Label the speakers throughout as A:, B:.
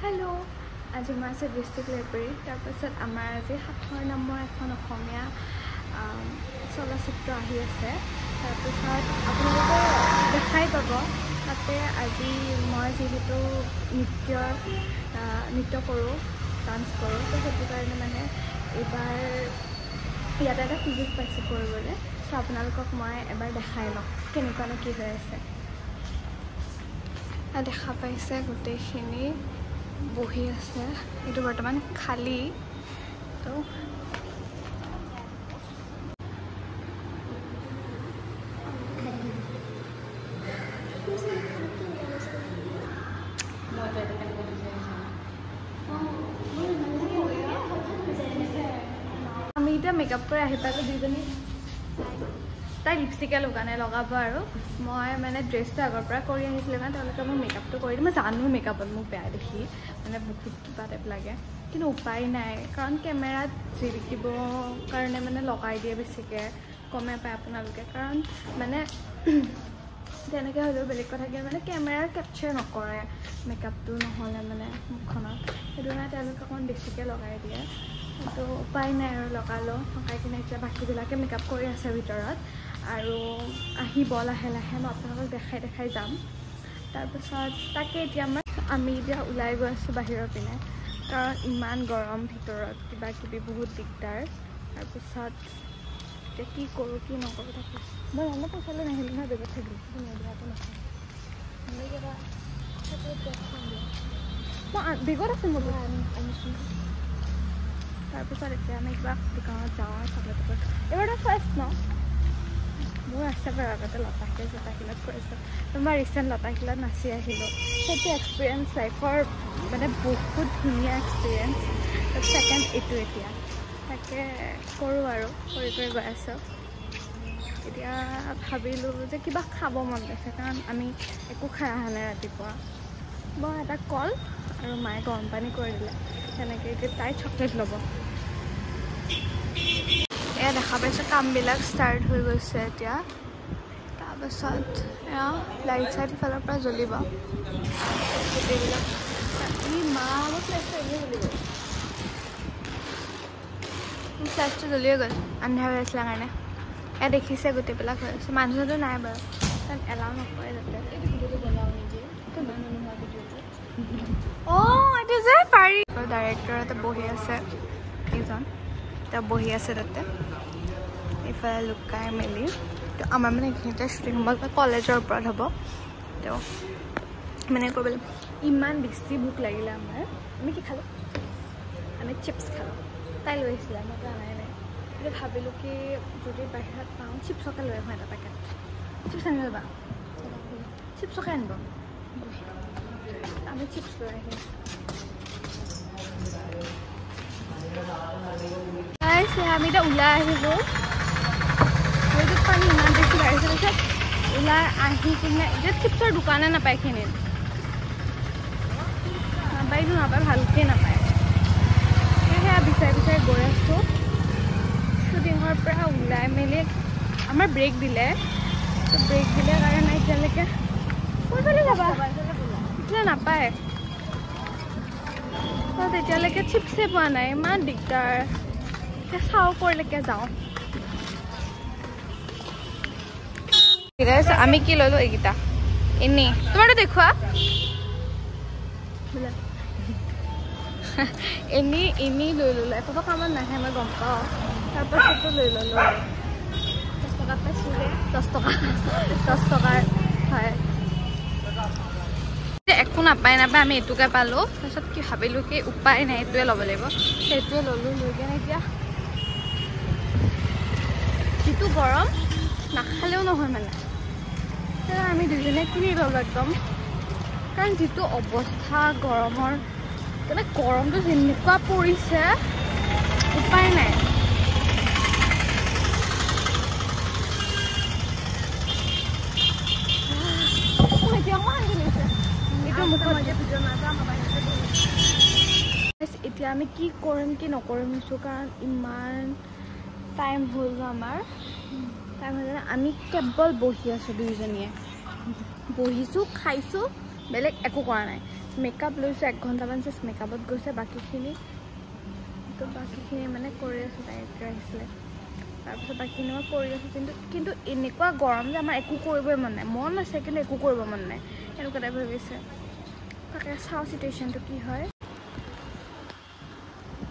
A: Hello', আজি মই আছোঁ ডিষ্ট্ৰিক্ট লাইব্ৰেৰীত। তাৰপাছত আমাৰ আজি সাঁথৰ নামৰ এখন অসমীয়া চলচ্চিত্ৰ আহি আছে। তাৰপিছত আপোনালোকে দেখাই পাব। তাতে আজি মই যিহেতু নৃত্য কৰোঁ, ডান্স কৰোঁ, তো সেইটো কাৰণে মানে এইবাৰ ইয়াতে এটা সুযোগ পাইছোঁ কৰিবলৈ। ত' আপোনালোকক মই এবাৰ দেখাই লওঁ কেনেকুৱানো কি হৈ আছে। দেখা পাইছে গোটেইখিনি বহি আছে, এইটো বৰ্তমান খালী। তো আমি এতিয়া মেকআপ কৰি আহি পালোঁ দুইজনী। তাই লিপষ্টিকে লগা নাই, লগাব আৰু। মই মানে ড্ৰেছটো আগৰ পৰা কৰি আহিছিলোঁ কাৰণে তেওঁলোকে মোক মেকআপটো কৰি দিয়ে। মই জানো মেকআপত মোক বেয়া দেখি, মানে বহুত কিবা টাইপ লাগে, কিন্তু উপায় নাই, কাৰণ কেমেৰাত জিলিকিব কাৰণে মানে লগাই দিয়ে বেছিকৈ, গমেই পায় আপোনালোকে। কাৰণ মানে তেনেকৈ হ'লেও বেলেগ কথা, কিন্তু মানে কেমেৰাৰ কেপচাৰ নকৰে মেকআপটো নহ'লে মানে মুখখনত, সেইটো কাৰণে তেওঁলোকে অকণমান বেছিকৈ লগাই দিয়ে। তো উপায় নাই আৰু লগালোঁ। লগাই কিনে এতিয়া বাকীবিলাকে মেকআপ কৰি আছে ভিতৰত আৰু আহিব লাহে লাহে, মই আপোনালোকক দেখাই দেখাই যাম। তাৰপিছত তাকে এতিয়া আমি এতিয়া ওলাই গৈ আছোঁ বাহিৰৰ পিনে, কাৰণ ইমান গৰম ভিতৰত, কিবা কিবি বহুত দিগদাৰ। তাৰপিছত এতিয়া কি কৰোঁ কি নকৰোঁ তাকে মই জানো। পইচা লৈ নাহিলোঁ নহয়, বেগত থাকিলোঁ, মই বেগত আছে মোৰ। তাৰপিছত এতিয়া আমি কিবা দোকানত যাওঁ আৰু চকলেট টকলেট। এইবাৰতো ফাৰ্ষ্ট ন মোৰ আছে বাৰু, আগতে লতাশিল চতাশিলত কৰিছোঁ। মই ৰিচেণ্ট লতাশিলত নাচি আহিলোঁ, সেইটো এক্সপিৰিয়েঞ্চ লাইফৰ মানে বহুত ধুনীয়া এক্সপিৰিয়েঞ্চ। ছেকেণ্ড এইটো এতিয়া তাকে কৰোঁ আৰু কৰি কৰি গৈ আছোঁ। এতিয়া ভাবিলোঁ যে কিবা খাব মন গৈছে, কাৰণ আমি একো খাই অহা নাই ৰাতিপুৱা। মই এটা কল আৰু মায়ে গৰম পানী কৰি দিলে, তেনেকৈ এতিয়া তাই চকলেট ল'ব। এয়া দেখা পাইছোঁ কামবিলাক ষ্টাৰ্ট হৈ গৈছে এতিয়া। তাৰপাছত এয়া লাইট চাইট সিফালৰ পৰা জ্বলিব গোটেইবিলাক। মা মোৰ ফ্লেছটো এনেই জ্বলি গ'ল, মোৰ ফ্লেছটো জ্বলিয়ে গ'ল আন্ধাৰ হৈ আছিলে কাৰণে। এয়া দেখিছে গোটেইবিলাক হৈ আছে, মানুহ চানুহ নাই বাৰু, কাৰণ এলাও নকৰে যাতে। অঁ এইটো যে পাৰি। ডাইৰেক্টৰ তাতে বহি আছে, এইজন তেওঁ বহি আছে তাতে, এইফালে লুকাই মেলি। তো আমাৰ মানে এইখিনিতে শ্বুটিং হ'ব, কলেজৰ ওপৰত হ'ব। তেওঁ মানে কৰিবলৈ ইমান বেছি ভোক লাগিলে আমাৰ। আমি কি খালোঁ? আমি চিপছ খালোঁ। তাই লৈ আহিছিলে, মইতো অনাই নাই। কিন্তু ভাবিলোঁ কি যদি বাহিৰত পাওঁ চিপছকে লৈ আহোঁ এটা পেকেট। চিপছ আনিব যাবা? চিপছকে আনিব। আমি চিপছ লৈ আহিছোঁ। আমি এতিয়া ওলাই আহিলোঁ, এইটোত পানী ইমান বেছি বাঢ়িছে। তাৰপিছত ওলাই আহি কিনে এতিয়া চিপছৰ দোকানে নাপায়, এইখিনিত নাপায়তো নাপায়, ভালকৈ নাপায়। সেয়া বিচাৰি বিচাৰি গৈ আছোঁ। শ্বুটিঙৰ পৰা ওলাই মেলি আমাৰ ব্ৰেক দিলে, ব্ৰেক দিলে কাৰণে এতিয়ালৈকে কোনফালে যাবা এতিয়া নাপায়। তেতিয়ালৈকে চিপছে পোৱা নাই, ইমান দিগদাৰ। এতিয়া চাওঁ ক'লৈকে যাওঁ। আমি কি ল'লোঁ এইকেইটা এনেই, তোমাৰতো দেখুওৱা। এনেই এনেই লৈ ল'লোঁ, একোতো কামত নাহে মই গম পাওঁ। তাৰপাছতো লৈ ল'লোঁ আৰু 10 টকা পাইছোঁ, 10 টকা 10 টকাৰ হয়। একো নাপায় নাপায় আমি এইটোকে পালোঁ। তাৰপিছত কি ভাবিলোঁ কি উপায় নাই, এইটোৱে ল'ব লাগিব, সেইটোৱে ল'লোঁ। লৈ কিনে এতিয়া যিটো গৰম নাখালেও নহয় মানে, আমি দুজনে কিনি ল'লোঁ একদম। কাৰণ যিটো অৱস্থা গৰমৰ, মানে গৰমটো যেনেকুৱা পৰিছে উপায় নাই। এতিয়া আমি কি কৰিম কি নকৰিম হৈছোঁ, কাৰণ ইমান টাইম হ'ল আমাৰ। টাইম হৈ আমি কেৱল বহি আছোঁ, দুইজনীয়ে বহিছোঁ, খাইছোঁ, বেলেগ একো কৰা নাই। মেকআপ লৈছোঁ 1 ঘণ্টামান জাষ্ট মেকআপত গৈছে, বাকীখিনি তো বাকীখিনি মানে কৰি আছোঁ। ডাইৰেক্টৰ আহিছিলে, তাৰপিছত বাকীখিনি মই কৰি আছোঁ। কিন্তু এনেকুৱা গৰম যে আমাৰ একো কৰিবই মন নাই, মন আছে কিন্তু একো কৰিব মন নাই, এনেকুৱা টাইপ হৈ গৈছে। তাকে চাওঁ চিটুৱেশ্যনটো কি হয়।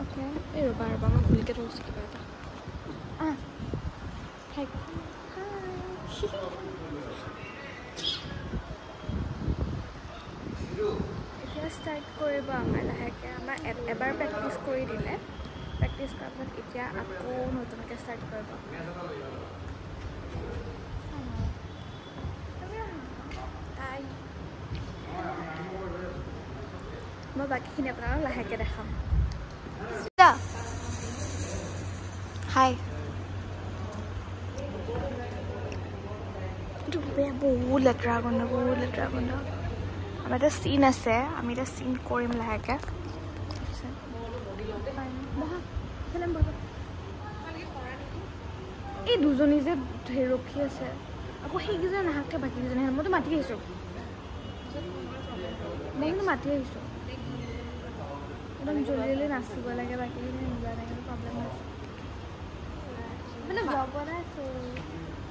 A: অ'কে, এই ৰ'বা ৰ'বা, মই ভুলকৈ ধৰিছোঁ কিবা এটা। এতিয়া ষ্টাৰ্ট কৰিব আমাৰ লাহেকৈ। আমাৰ এবাৰ প্ৰেক্টিচ কৰি দিলে, প্ৰেক্টিচ কৰাৰ পিছত এতিয়া আকৌ নতুনকৈ ষ্টাৰ্ট কৰিব। মই বাকীখিনি আপোনালোকক লাহেকৈ দেখাম। হাই, এইটো বেয়া, বহুত লেতেৰা গোন্ধ, বহুত লেতেৰা গোন্ধ। আমাৰ এটা চিন আছে, আমি এতিয়া চিন কৰিম লাহেকৈ। এই দুজনী যে ৰখি আছে, আকৌ সেইকেইজনী নাহাকে বাকীকেইজনী, মইতো মাতি আহিছোঁ, মই কিন্তু মাতি আহিছোঁ। একদম জলদি জলদি নাচিব লাগে, বাকীখিনি নোযোৱা লাগে, প্ৰব্লেম হৈছে। মানে ব্লগ বনাই আছোঁ।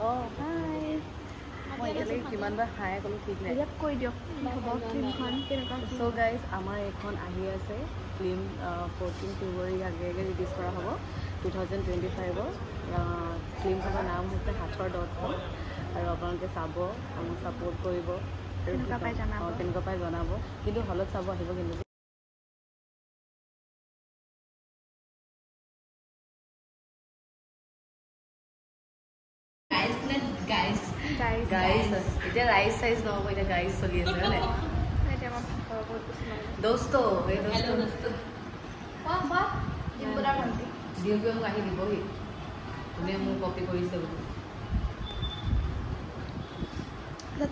B: অঁ, হাই, মই এতিয়ালৈকে কিমানবাৰ হাই ক'লোঁ ঠিক নাই।
A: ইয়াত কৈ দিয়ক কি হ'ব ফিল্মখন কেনেকুৱা।
B: চ' গাইজ, আমাৰ এইখন আহি আছে ফিল্ম, 14 ফেব্ৰুৱাৰী আগে আগে ৰিলিজ কৰা হ'ব 2025ৰ। ফিল্মখনৰ নাম হৈছে সাঁথৰ .com আৰু আপোনালোকে চাব, আমাক ছাপোৰ্ট কৰিব,
A: কেনেকুৱা পাই জনাব।
B: কেনেকুৱা পাই জনাব, কিন্তু হলত চাব আহিব কিন্তু। এতিয়া ৰাইচ চাইজ নহ'ব, এতিয়া গাইজ চলি আছে হয় নাই? দোস্ত, এই দোস্ত ডিম্পুৱে মোক আহি দিবহি, কোনে মোক কপি কৰিছে বুলি।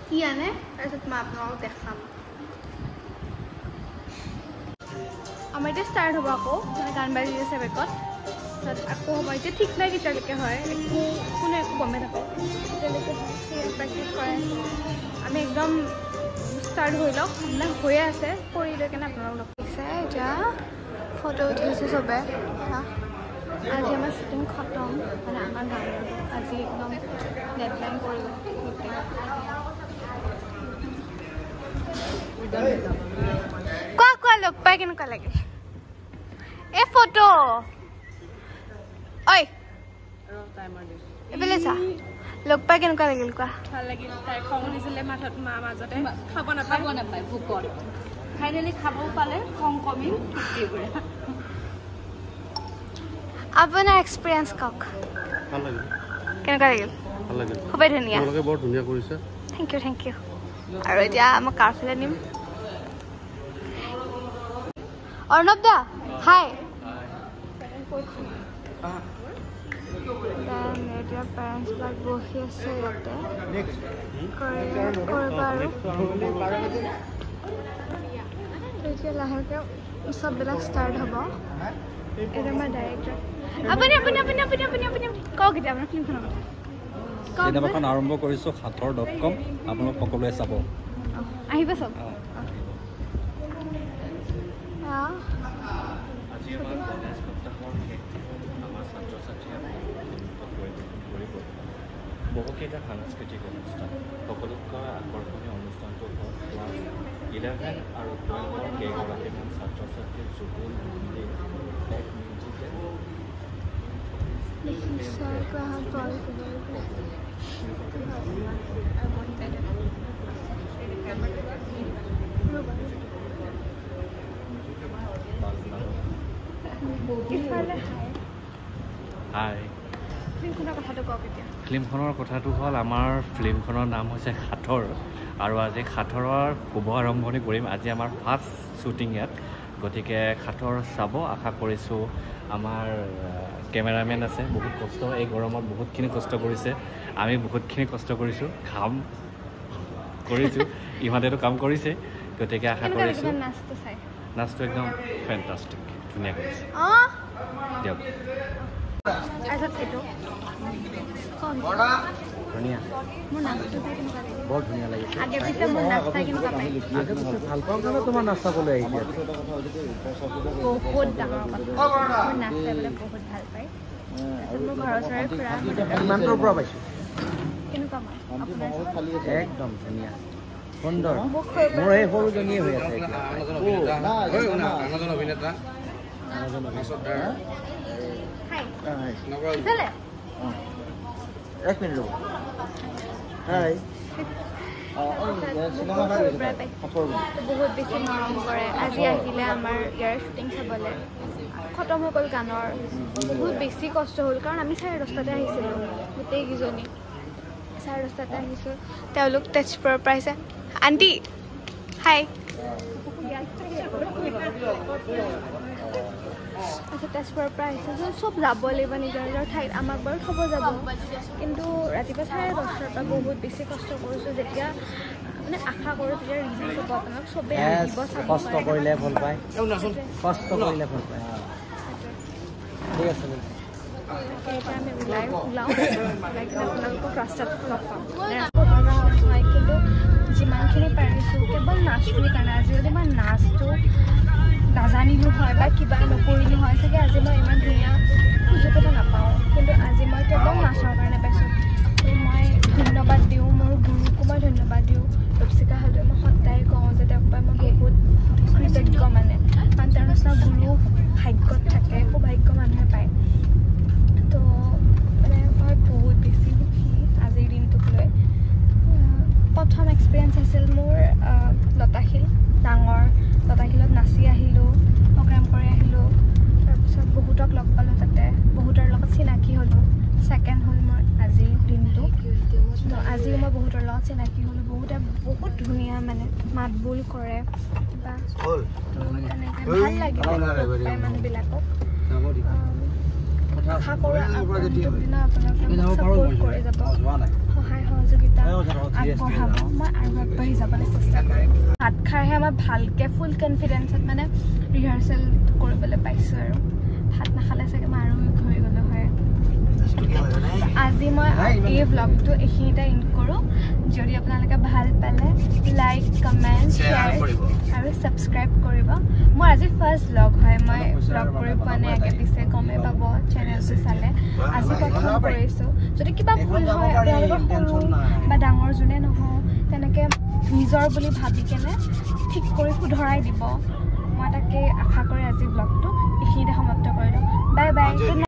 A: কি আনে তাৰপিছত মই আপোনালোকক দেখাম। আমাৰ এতিয়া ষ্টাৰ্ট হ'ব আকৌ, মানে গান বাজি আছে বেকত, তাৰপিছত আকৌ হ'ব। এতিয়া ঠিক নাই কেতিয়ালৈকে হয়, একো কোনো একো গমেই নাপায় কেতিয়ালৈকে হয়। সেই প্ৰেক্টিচ কৰাই আছোঁ আমি, একদম ষ্টাৰ্ট হৈ লওক, মানে হৈয়ে আছে, কৰি লৈ কেনে আপোনালোক লগ পাইছে। এতিয়া ফটো উঠিছে চবে। আজি আমাৰ শ্বুটিং খতম, মানে আমাৰ গানৰ আজি একদম ডেডলাইন কৰি গ'ল গোটেই। কোৱা কোৱা, লগ পাই কেনেকুৱা লাগিল? এই ফটো ঐ এইফালে চা, লগ পাই কেনেকুৱা লাগিল কোৱা?
C: ভাল লাগিল। তাই খং উঠিছিলে মাথাত, মা মাজতে খাব নাপায় ভোকত, ফাইনেলি খাবও পালে, খং কমিল।
A: আপোনাৰ এক্সপিৰিয়েঞ্চ কওক।
D: ভাল লাগিল।
A: কেনেকুৱা লাগিল?
D: ভাল লাগিল,
A: খুবেই ধুনীয়া,
D: তোমালোকে বৰ ধুনীয়া কৰিছা।
A: Thank you, thank you. আৰু এতিয়া মই কাৰ ফালে নিম? অৰ্ণৱ দা, হাই। এতিয়া পেৰেণ্টছবিলাক বহি আছে ইয়াতে, কৰিব আৰু এতিয়া লাহেকৈ চববিলাক ষ্টাৰ্ট হ'ব। এতিয়া আমাৰ ডাইৰেক্টৰ, আপুনি আপুনি আপুনি আপুনি আপুনি আপুনি কওক এতিয়া আপোনাৰ ফিল্মখনৰ কথা।
E: চিনেমাখন আৰম্ভ কৰিছোঁ সাঁথৰ .com, আপোনালোক সকলোৱে চাব,
A: আহিব চব।
F: আজি আমাৰ কলেজ সপ্তাহৰ শেষ আমাৰ ছাত্ৰ ছাত্ৰীয়ে কৰিব বহুকেইটা সাংস্কৃতিক অনুষ্ঠান। সকলোতকৈ আকৰ্ষণীয় অনুষ্ঠানটো হ'ল ক্লাছ 11 আৰু 12ৰ কেইগৰাকীমান ছাত্ৰ ছাত্ৰীৰ যুগুল মন্দিৰ এক মিউজিকেল। হাই, ফিল্মখনৰ কথাটো হ'ল, আমাৰ ফিল্মখনৰ নাম হৈছে সাঁথৰ আৰু আজি সাঁথৰৰ শুভ আৰম্ভণি কৰিম। আজি আমাৰ ফাৰ্ষ্ট শ্বুটিং ইয়াত, গতিকে সাঁথৰ চাব আশা কৰিছোঁ। আমাৰ কেমেৰামেন আছে, বহুত কষ্ট, এই গৰমত বহুতখিনি কষ্ট কৰিছে, আমি বহুতখিনি কষ্ট কৰিছোঁ, ঘাম কৰিছোঁ, ইহঁতেতো কাম কৰিছে, গতিকে আশা কৰিছোঁ নাচটো একদম ফেণ্টাষ্টিক, ধুনীয়া কৰিছে। দিয়ক।
A: তাৰপিছত এইটো
G: ধুনীয়া।
A: মোৰ নাচটো চাই কেনেকুৱা লাগিছে?
G: বৰ ধুনীয়া লাগিছে।
A: আগে পিছে মোৰ নাচ চাই কেনেকুৱা পাইছে?
G: আগে পিছে ভাল পাওঁ কাৰণে তোমাৰ নাচ চাবলৈ আহিছে।
A: বহুত ডাঙৰ কথা, মোৰ নাচ চাই পেলাই বহুত ভাল পায়। তাৰপিছত মোৰ ঘৰৰ ওচৰৰে খুৰা।
G: কিমানটোৰ পৰা পাইছোঁ?
A: কেনেকুৱা মই আপোনাৰ?
G: একদম ধুনীয়া, সুন্দৰ।
A: মোক
G: মোৰ সেই সৰুজনীয়ে হৈ আছে এতিয়া।
A: হাই ইফালে।
G: এক মিনিট ৰ'ব। হাই।
A: বহুত বেছি মৰম কৰে। আজি আহিলে আমাৰ ইয়াৰ শ্বুটিং চাবলৈ, খতম হৈ গ'ল গানৰ। বহুত বেছি কষ্ট হ'ল, কাৰণ আমি 10:30তে আহিছিলোঁ, গোটেইকেইজনী 10:30তে আহিছোঁ। তেওঁলোক তেজপুৰৰ পৰা আহিছে। আণ্টি হাই। আচ্ছা, তেজপুৰৰ পৰা আহিছোঁ। চব যাব লাগিব নিজৰ নিজৰ ঠাইত, আমাক বাৰু থ'ব যাব, কিন্তু ৰাতিপুৱা 10:30ৰ পৰা বহুত বেছি কষ্ট কৰিছোঁ। যেতিয়া মানে আশা কৰোঁ যেতিয়া ৰিলিজ হ'ব আপোনালোক চবেই আহিব চাব।
G: কষ্ট কৰিলে ফল পায়, কষ্ট কৰিলে ফল পায়। ঠিক আছে,
A: এতিয়া আমি ওলাই ওলাওঁ, ওলাই কিনে আপোনালোকক ৰাস্তাত লগ পাম। হয়, কিন্তু যিমানখিনি পাৰিছোঁ কেৱল নাচটোৰ কাৰণে। আজি যদি মই নাচটো নাজানিলোঁ হয় বা কিবা নকৰিলোঁ হয়, চাগে আজি মই ইমান ধুনীয়া সুযোগ এটা নাপাওঁ। কিন্তু আজি মই কেৱল নাচৰ কাৰণে পাইছোঁ। ত' মই ধন্যবাদ দিওঁ মোৰ গুৰুকো, মই ধন্যবাদ দিওঁ ৰূপশিখা হালৈ। মই সদায় কওঁ যে তেওঁক পাই মই বহুত কৃতজ্ঞ, মানে কাৰণ তেওঁৰ নিচিনা গুৰু ভাগ্যত থাকে, সৌভাগ্য মানুহে পায়। তো মানে মই বহুত বেছি সুখী আজিৰ দিনটোক লৈ। প্ৰথম এক্সপিৰিয়েঞ্চ আছিল মোৰ লতাশিল, ডাঙৰ লতাশিলত নাচি আহিলোঁ, প্ৰগ্ৰাম কৰি আহিলোঁ। তাৰপিছত বহুতক লগ পালোঁ, তাতে বহুতৰ লগত চিনাকি হ'লোঁ। ছেকেণ্ড হ'ল মোৰ আজিৰ দিনটো। তো আজিও মই বহুতৰ লগত চিনাকি হ'লোঁ, বহুতে বহুত ধুনীয়া মানে মাত বোল কৰে বা তেনেকৈ ভাল লাগিলে লগ পাই মানুহবিলাকক। আশা কৰোঁ আগন্তুক দিনত আপোনালোকে মোক ছাপোৰ্ট কৰি যাব, সহায় সহযোগিতা আগবঢ়াব, মই আৰু আগবাঢ়ি যাবলৈ চেষ্টা কৰিম। ভাত খাইহে মই ভালকৈ ফুল কনফিডেঞ্চত মানে ৰিহাৰ্চেল কৰিবলৈ পাইছোঁ, আৰু ভাত নাখালে চাগে মই আৰু উইক হৈ গ'লোঁ হয়। আজি মই এই ভ্লগটো এইখিনিতে এণ্ড কৰোঁ। যদি আপোনালোকে ভাল পালে লাইক, কমেণ্ট, শ্বেয়াৰ আৰু ছাবস্ক্ৰাইব কৰিব। মোৰ আজি ফাৰ্ষ্ট ভ্লগ হয়, মই ভ্লগ কৰি পোৱা নাই আগে পিছে, গমেই পাব চেনেলটো চালে। আজি প্ৰথম কৰিছোঁ। যদি কিবা ভুল হয় আপোনালোকৰ সৰু বা ডাঙৰ যোনে নহওঁ, তেনেকৈ নিজৰ বুলি ভাবি কেনে ঠিক কৰি শুধৰাই দিব। মই তাকে আশা কৰি আজি ভ্লগটো এইখিনিতে সমাপ্ত কৰিলোঁ। Bye bye.